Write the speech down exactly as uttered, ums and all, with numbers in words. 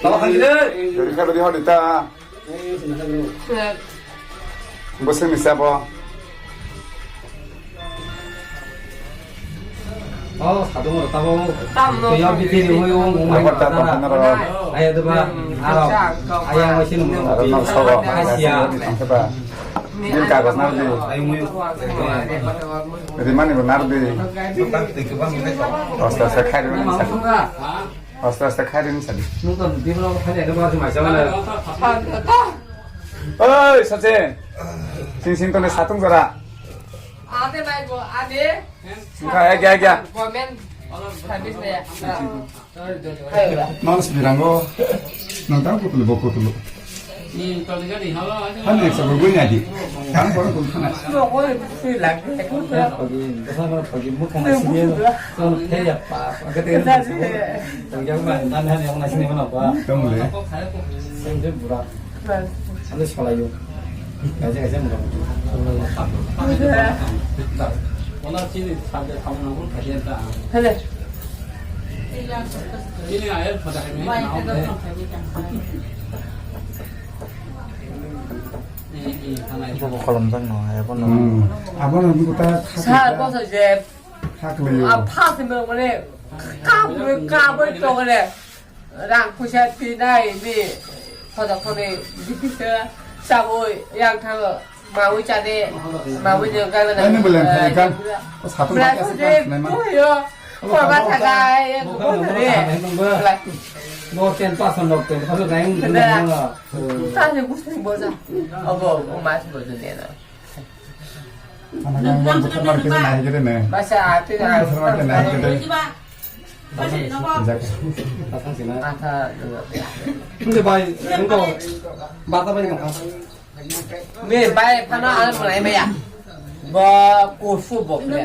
Tama khan jile. Jori kha bidi hodi ta. Bwswk ni sabo. Oh, sadung ro tabo. Tamo. Tuya biti ni hoyo mo mai. Apa ta ta na ro. Aya deba. Aro. Aya mo sinu mo. Aro na sabo. Asia. Tangkhe ba. Din kagos na di. Ayo mo. Rimani bo na di. Asta asta khai rimani sa. Asta asta khai rimani sa di. Nung to di bro khai de ba ma sa na. Oi, Sachin. Sing sing to ne satung jora. Ade nai go, ade. Engkha, ya, ya, ya. Government service le. Ayo la. Mas birango. Nang tang kutul bo kutul. Hani sa bo guni adi. Tang ko kutul khana. Lo ko si lag. Tong le. Bura. Ano salayo. Kaisa kaisa mura. Ona chini sabe thamna ko kaisa ta. Hele. Chini ayar phada hai. Bobo kholomjak no, abo no. Hmm. Abo no, abo ta. Sir, boso je. Hakliyo. A phas me mane. Kabui kabui tongre. Rang puisa tinai bi khoda khone dipisa sabui yang thang maui chade maui de gana. Ani belen thai kan. Satung bela ka se de kan sinai ma. Yo. Ko ba thagai ko de. Bo ten pasan lok ten ko dai. Ta se gusti boja. Abo o mas boja de na. Ana kan buthar mar kene nai kene ne. Basa ati na. Buthar mar kene nai kene. Atha. Nde bai, nde bata bai nang. Me bai phano ang malai maya. Bo kusu bo kle.